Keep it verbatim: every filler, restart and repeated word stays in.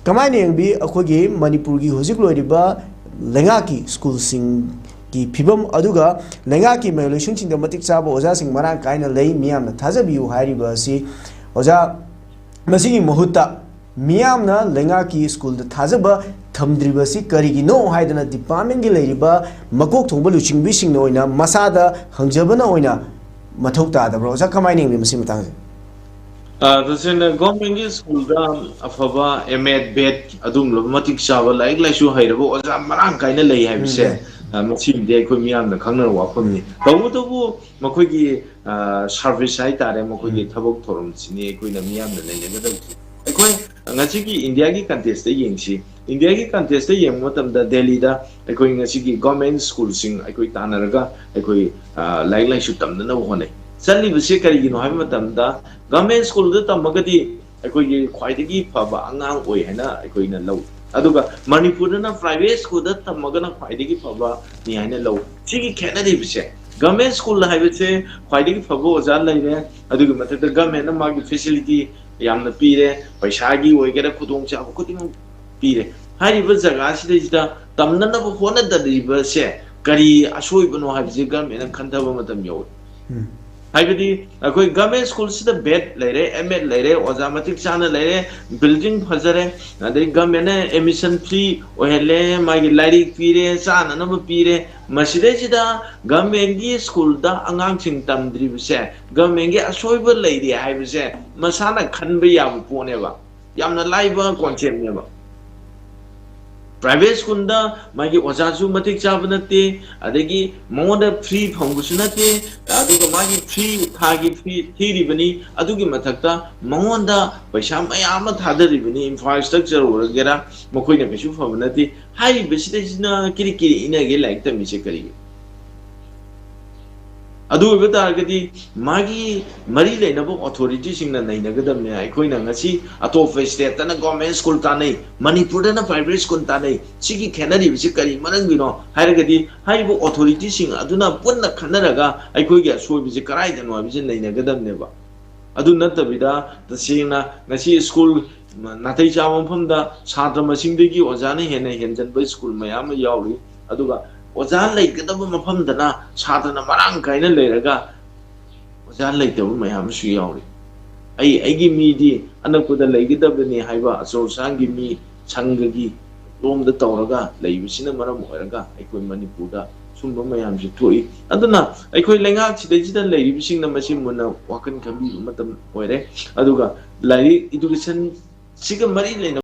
ꯀꯃꯥꯏꯅ ꯌꯦꯡꯕꯤ ꯑꯩꯈꯣꯏꯒꯤ ꯃꯅꯤꯄꯨꯔꯒꯤ ꯍꯧꯖꯤꯛ ꯂꯣꯏꯔꯤꯕ ꯂꯩꯉꯥꯛꯀꯤ ꯁ꯭ꯀꯨꯜꯁꯤꯡꯒꯤ ꯐꯤꯕꯝ, ꯑꯗꯨꯒ ꯂꯩꯉꯥꯛꯀꯤ ꯃꯍꯩꯂꯣꯏꯁꯪꯁꯤꯡꯗ ꯃꯇꯤꯛ ꯆꯥꯕ ꯑꯣꯖꯥꯁꯤꯡ ꯃꯔꯥꯡ ꯀꯥꯏꯅ ꯂꯩ, ꯃꯤꯌꯥꯝꯅ ꯊꯥꯖꯕꯤꯌꯨ ꯍꯥꯏꯔꯤꯕ ꯑꯁꯤ? ꯑꯣꯖꯥ, ꯃꯁꯤꯒꯤ ꯃꯍꯨꯠꯇ ꯃꯤꯌꯥꯝꯅ ꯂꯩꯉꯥꯛꯀꯤ ꯁ꯭ꯀꯨꯜꯗ ꯊꯥꯖꯕ ꯊꯝꯗ꯭ꯔꯤꯕꯁꯤ ꯀꯔꯤꯒꯤꯅꯣ ꯍꯥꯏꯗꯅ ꯗꯤꯄꯥꯔꯠꯃꯦꯟꯒꯤ ꯂꯩꯔꯤꯕ ꯃꯀꯣꯛ ꯊꯣꯡꯕ ꯂꯨꯆꯤꯡꯕꯤꯁꯤꯡꯅ ꯑꯣꯏꯅ ꯃꯁꯥꯗ ꯍꯪꯖꯕꯅ ꯑꯣꯏꯅ ꯃꯊꯧ ꯇꯥꯗꯕ꯭ꯔꯣ? ꯑꯣꯖꯥ, ꯀꯃꯥꯏꯅ ꯌꯦꯡꯕꯤ ꯃꯁꯤ ꯃꯇꯥꯡꯁꯦ? ꯑ, ꯇꯁꯦꯡꯅ ꯒꯣꯔꯃꯦꯟꯒꯤ ꯁ꯭ꯀꯨꯜꯗ ꯑꯐꯕ ꯑꯦꯝ ꯑꯦꯗ, ꯕꯦꯗ, ꯑꯗꯨꯒꯨꯝꯂꯕ ꯃꯇꯤꯛ ꯆꯥꯕ ꯂꯥꯏꯔꯤꯛ ꯂꯥꯏꯁꯨ ꯍꯩꯔꯕ ꯑꯣꯖꯥ ꯃꯔꯥꯡ ꯀꯥꯏꯅ ꯂꯩ ꯍꯥꯏꯕꯁꯦ, ꯎꯝ, ꯂꯩ꯫ ꯑ, ꯃꯁꯤꯃꯗꯤ ꯑꯩꯈꯣꯏ ꯃꯤꯌꯥꯝꯅ ꯈꯪꯅꯔꯕ ꯋꯥꯐꯝꯅꯤ꯫ ꯇꯧꯕꯇꯕꯨ ꯃꯈꯣꯏꯒꯤ, ꯑ, ꯁꯥꯔꯚꯤꯁ ꯍꯥꯏꯇꯥꯔꯦ, ꯃꯈꯣꯏꯒꯤ, ꯎꯝ, ꯊꯕꯛ ꯊꯧꯔꯝꯁꯤꯅꯤ ꯑꯩꯈꯣꯏꯅ ꯃꯤꯌꯥꯝꯅ ꯅꯩꯅꯒꯗꯕꯁꯤ꯫ ꯑꯩꯈꯣꯏ ꯉꯁꯤꯒꯤ ꯏꯟꯗꯤꯌꯥꯒꯤ ꯀꯟꯇꯦꯛꯁꯇ ꯌꯦꯡꯁꯤ꯫ ꯏꯟꯗꯤꯌꯥꯒꯤ ꯀꯟꯇꯦꯛꯁꯇ ꯌꯦꯡꯕ ꯃꯇꯝꯗ ꯗꯦꯜꯂꯤꯗ ꯑꯩꯈꯣꯏ ꯉꯁꯤꯒꯤ ꯒꯣꯔꯃꯦꯟ ꯁ꯭ꯀꯨꯜꯁꯤꯡ ꯑꯩꯈꯣꯏ ꯇꯥꯟꯅꯔꯒ ꯑꯩꯈꯣꯏ, ꯑ, ꯂꯥꯏꯔꯤꯛ ꯂꯥꯏꯁꯨ ꯇꯝꯅꯅꯕ ꯍꯣꯠꯅꯩ꯫ ꯆꯠꯂꯤꯕꯁꯤ ꯀꯔꯤꯒꯤꯅꯣ ꯍꯥꯏꯕ ꯃꯇꯝꯗ ꯒꯣꯔꯃꯦꯟ ꯁ꯭ꯀꯨꯜꯗ ꯇꯝꯃꯒꯗꯤ ꯑꯩꯈꯣꯏꯒꯤ ꯈ꯭ꯋꯥꯏꯗꯒꯤ ꯐꯕ ꯑꯉꯥꯡ ꯑꯣꯏ ꯍꯥꯏꯅ ꯑꯩꯈꯣꯏꯅ ꯂꯧꯏ꯫ ꯑꯗꯨꯒ ꯃꯅꯤꯄꯨꯔꯗꯅ ꯄ꯭ꯔꯥꯏꯚꯦꯠ ꯁ꯭ꯀꯨꯜꯗ ꯇꯝꯃꯒꯅ ꯈ꯭ꯋꯥꯏꯗꯒꯤ ꯐꯕꯅꯤ ꯍꯥꯏꯅ ꯂꯧꯏ꯫ ꯁꯤꯒꯤ ꯈꯦꯠꯅꯔꯤꯕꯁꯦ, ꯒꯣꯔꯃꯦꯟ ꯁ꯭ꯀꯨꯜ ꯍꯥꯏꯕꯁꯦ ꯈ꯭ꯋꯥꯏꯗꯒꯤ ꯐꯕ ꯑꯣꯖꯥ ꯂꯩꯔꯦ, ꯑꯗꯨꯒꯤ ꯃꯊꯛꯇ ꯒꯣꯔꯃꯦꯟꯅ ꯃꯥꯒꯤ ꯐꯦꯁꯤꯂꯤꯇꯤ ꯌꯥꯝꯅ ꯄꯤꯔꯦ, ꯄꯩꯁꯥꯒꯤ ꯑꯣꯏꯒꯦꯔꯥ ꯈꯨꯗꯣꯡꯆꯥꯕ ꯈꯨꯗꯤꯡꯃꯛ ꯄꯤꯔꯦ꯫ ꯍꯥꯏꯔꯤꯕ ꯖꯒꯥꯁꯤꯗꯩꯁꯤꯗ ꯇꯝꯅꯅꯕ ꯍꯣꯠꯅꯗꯔꯤꯕꯁꯦ ꯀꯔꯤ ꯑꯁꯣꯏꯕꯅꯣ ꯍꯥꯏꯕꯁꯤ ꯒꯣꯔꯃꯦꯟꯅ ꯈꯟꯊꯕ ꯃꯇꯝ ꯌꯧꯔꯦ꯫ ꯎꯝ꯫ ꯍꯥꯏꯕꯗꯤ ꯑꯩꯈꯣꯏ ꯒꯣꯔꯃꯦꯟ ꯁ꯭ꯀꯨꯜꯁꯤꯗ ꯕꯦꯗ ꯂꯩꯔꯦ, ꯑꯦꯝ ꯑꯦꯗ ꯂꯩꯔꯦ, ꯑꯣꯖꯥ ꯃꯇꯤꯛ ꯆꯥꯅ ꯂꯩꯔꯦ, ꯕꯤꯜꯗꯤꯡ ꯐꯖꯔꯦ, ꯑꯗꯩ ꯒꯣꯔꯃꯦꯟꯅ ꯑꯦꯗꯃꯤꯁꯟ ꯐ꯭ꯔꯤ ꯑꯣꯏꯍꯜꯂꯦ, ꯃꯥꯒꯤ ꯂꯥꯏꯔꯤꯛ ꯄꯤꯔꯦ, ꯆꯥꯅꯅꯕ ꯄꯤꯔꯦ꯫ ꯃꯁꯤꯗꯩꯁꯤꯗ ꯒꯣꯔꯃꯦꯟꯒꯤ ꯁ꯭ꯀꯨꯜꯗ ꯑꯉꯥꯡꯁꯤꯡ ꯇꯝꯗ꯭ꯔꯤꯕꯁꯦ ꯒꯣꯔꯃꯦꯟꯒꯤ ꯑꯁꯣꯏꯕ ꯂꯩꯔꯤ ꯍꯥꯏꯕꯁꯦ ꯃꯁꯥꯅ ꯈꯟꯕ ꯌꯥꯕ ꯄꯣꯠꯅꯦꯕ꯫ ꯌꯥꯝꯅ ꯂꯥꯏꯕ ꯀꯣꯟꯁꯦꯞꯅꯦꯕ꯫ ꯄ꯭ꯔꯥꯏꯚꯦꯠ ꯁ꯭ꯀꯨꯜꯗ ꯃꯥꯒꯤ ꯑꯣꯖꯥꯁꯨ ꯃꯇꯤꯛ ꯆꯥꯕ ꯅꯠꯇꯦ, ꯑꯗꯒꯤ ꯃꯉꯣꯟꯗ ꯐ꯭ꯔꯤ ꯐꯪꯕꯁꯨ ꯅꯠꯇꯦ, ꯑꯗꯨꯒ ꯃꯥꯒꯤ ꯐ꯭ꯔꯤ, ꯊꯥꯒꯤ ꯐ꯭ꯔꯤ ꯊꯤꯔꯤꯕꯅꯤ, ꯑꯗꯨꯒꯤ ꯃꯊꯛꯇ ꯃꯉꯣꯟꯗ ꯄꯩꯁꯥ ꯃꯌꯥꯝ ꯑꯃ ꯊꯥꯗꯔꯤꯕꯅꯤ, ꯏꯟꯐ꯭ꯔꯥꯁ꯭ꯇ꯭ꯔꯛꯆꯔ ꯑꯣꯏꯒꯦꯔꯥ, ꯃꯈꯣꯏꯅ ꯀꯩꯁꯨ ꯐꯕ ꯅꯠꯇꯦ꯫ ꯍꯥꯏꯔꯤꯕꯁꯤꯗꯩꯁꯤꯅ ꯀꯤꯔꯤ ꯀꯤꯔꯤ ꯏꯟꯅꯒꯦ ꯂꯥꯏꯔꯤꯛ ꯇꯝꯃꯤꯁꯦ ꯀꯔꯤꯒꯤ? ꯑꯗꯨ ꯑꯣꯏꯕ ꯇꯥꯔꯒꯗꯤ ꯃꯥꯒꯤ ꯃꯔꯤ ꯂꯩꯅꯕ ꯑꯣꯊꯣꯔꯤꯇꯤꯁꯤꯡꯅ ꯅꯩꯅꯒꯗꯕꯅꯦ꯫ ꯑꯩꯈꯣꯏꯅ ꯉꯁꯤ ꯑꯇꯣꯞꯄ ꯁ꯭ꯇꯦꯠꯇꯅ ꯒꯣꯔꯃꯦꯟ ꯁ꯭ꯀꯨꯜ ꯇꯥꯟꯅꯩ, ꯃꯅꯤꯄꯨꯔꯗꯅ ꯄ꯭ꯔꯥꯏꯚꯦꯠ ꯁ꯭ꯀꯨꯜ ꯇꯥꯟꯅꯩ, ꯁꯤꯒꯤ ꯈꯦꯠꯅꯔꯤꯕꯁꯤ ꯀꯔꯤ ꯃꯔꯝꯒꯤꯅꯣ ꯍꯥꯏꯔꯒꯗꯤ ꯍꯥꯏꯔꯤꯕ ꯑꯣꯊꯣꯔꯤꯇꯤꯁꯤꯡ ꯑꯗꯨꯅ ꯄꯨꯟꯅ ꯈꯟꯅꯔꯒ ꯑꯩꯈꯣꯏꯒꯤ ꯑꯁꯣꯏꯕꯁꯤ ꯀꯗꯥꯏꯗꯅꯣ ꯍꯥꯏꯕꯁꯤ ꯅꯩꯅꯒꯗꯕꯅꯦꯕ꯫ ꯑꯗꯨ ꯅꯠꯇꯕꯤꯗ ꯇꯁꯦꯡꯅ ꯉꯁꯤ ꯁ꯭ꯀꯨꯜ ꯅꯥꯇꯩ ꯆꯥꯕ ꯃꯐꯝꯗ ꯁꯥꯇ꯭ꯔ ꯃꯁꯤꯡꯗꯒꯤ ꯑꯣꯖꯥꯅ ꯍꯦꯟꯅ ꯍꯦꯟꯖꯟꯕ ꯁ꯭ꯀꯨꯜ ꯃꯌꯥꯝ ꯑꯃ ꯌꯥꯎꯔꯤ꯫ ꯑꯗꯨꯒ ꯑꯣꯖꯥ ꯂꯩꯒꯗꯕ ꯃꯐꯝꯗꯅ ꯁꯥꯇ꯭ꯔꯅ ꯃꯔꯥꯡ ꯀꯥꯏꯅ ꯂꯩꯔꯒ ꯑꯣꯖꯥ ꯂꯩꯇꯕ ꯃꯌꯥꯝ ꯑꯃꯁꯨ ꯌꯥꯎꯔꯤ꯫ ꯑꯩ ꯑꯩꯒꯤ ꯃꯤꯗꯤ ꯑꯅꯛꯄꯗ ꯂꯩꯒꯗꯕꯅꯤ ꯍꯥꯏꯕ ꯑꯆꯧ ꯑꯁꯥꯡꯒꯤ ꯃꯤ ꯁꯪꯒꯒꯤ ꯂꯣꯝꯗ ꯇꯧꯔꯒ ꯂꯩꯕꯁꯤꯅ ꯃꯔꯝ ꯑꯣꯏꯔꯒ ꯑꯩꯈꯣꯏ ꯃꯅꯤꯄꯨꯔꯗ ꯁꯨꯝꯕ ꯃꯌꯥꯝꯁꯦ ꯊꯣꯛꯏ꯫ ꯑꯗꯨꯅ ꯑꯩꯈꯣꯏ ꯂꯩꯉꯥꯛꯁꯤꯗꯩꯁꯤꯗ ꯂꯩꯔꯤꯕꯁꯤꯡꯅ ꯃꯁꯤ ꯃꯨꯟꯅ ꯋꯥꯈꯜ ꯈꯟꯕꯤꯕ ꯃꯇꯝ ꯑꯣꯏꯔꯦ꯫ ꯑꯗꯨꯒ ꯂꯥꯏꯔꯤꯛ, education ꯁꯤꯒ ꯃꯔꯤ ꯂꯩꯅꯕ